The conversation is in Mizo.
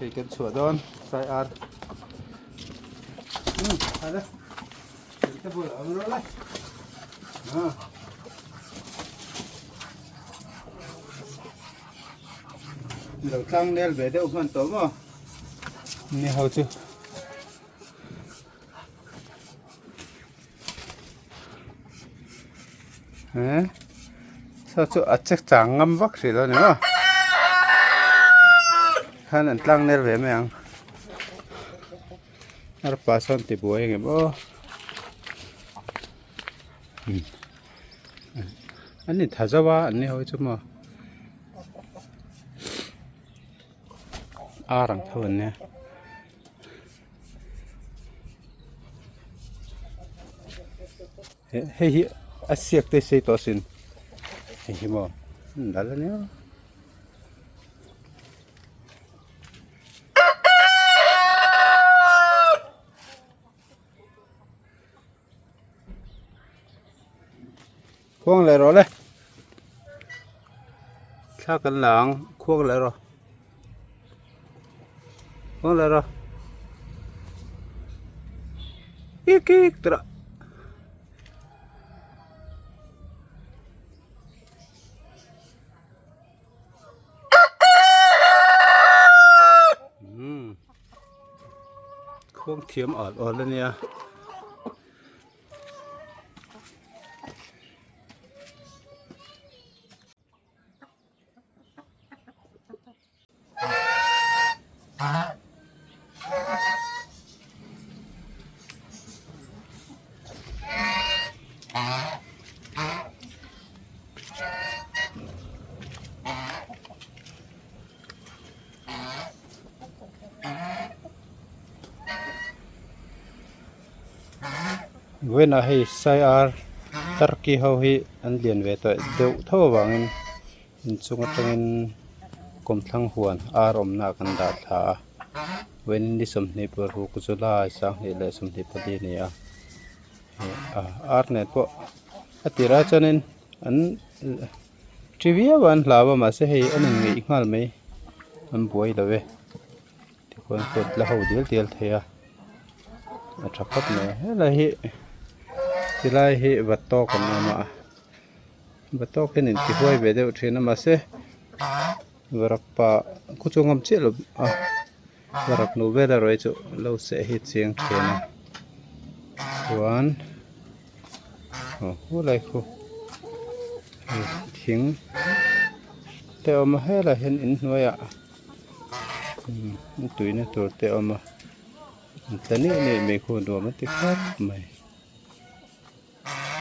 Hei kan chhuah dawn sai ar um hala te bul am ro lai ha lo tlang nel ve deuh hman tawh maw ni ho chu eh saw chu a che chang ngam vak hrih lo a ni maw khan an tlang nel ve mai ang arpa sawn ti buai ang em aw an in tha zauh a an ni ho hi chu maw ar ang tho an nia. Hei hi a siak te sei tawh asin hei hi maw dal a nia. Khuang leh rawh le thla kan la ang khuang leh rawh khuang leh rawh ik ik tawh khuang thiam awl awl a nia. Vawiinah hei sai ar turkey ho hi an lian ve tawh deuh tho avangin inchung atangin kawmthlang huan ar awmna ah kan dah thla a vawiin ni sawmhnih paruk july sanghnih leh 24 a ni a ar nen pawh a tirah chuanin an thi viau a an hlau a mahse hei an inngeih nghal mai an buai lo e. Tikhuan kut la ho dial dial thei a a tha khawp mai a helai hi tilai hi vatawk an awm a vatawk hian in ti huai ve deuh thin a mahse varak pa khu chu ngam chiah lo a varak nu vel erawh hi chu lo seh hi chiang thin a chuan aw khulai khu thing te a awm a helaiah hian inhnuaiah. Tuina tur te a awm a an tla neuh neuh mai khu nuam an ti khawp mai.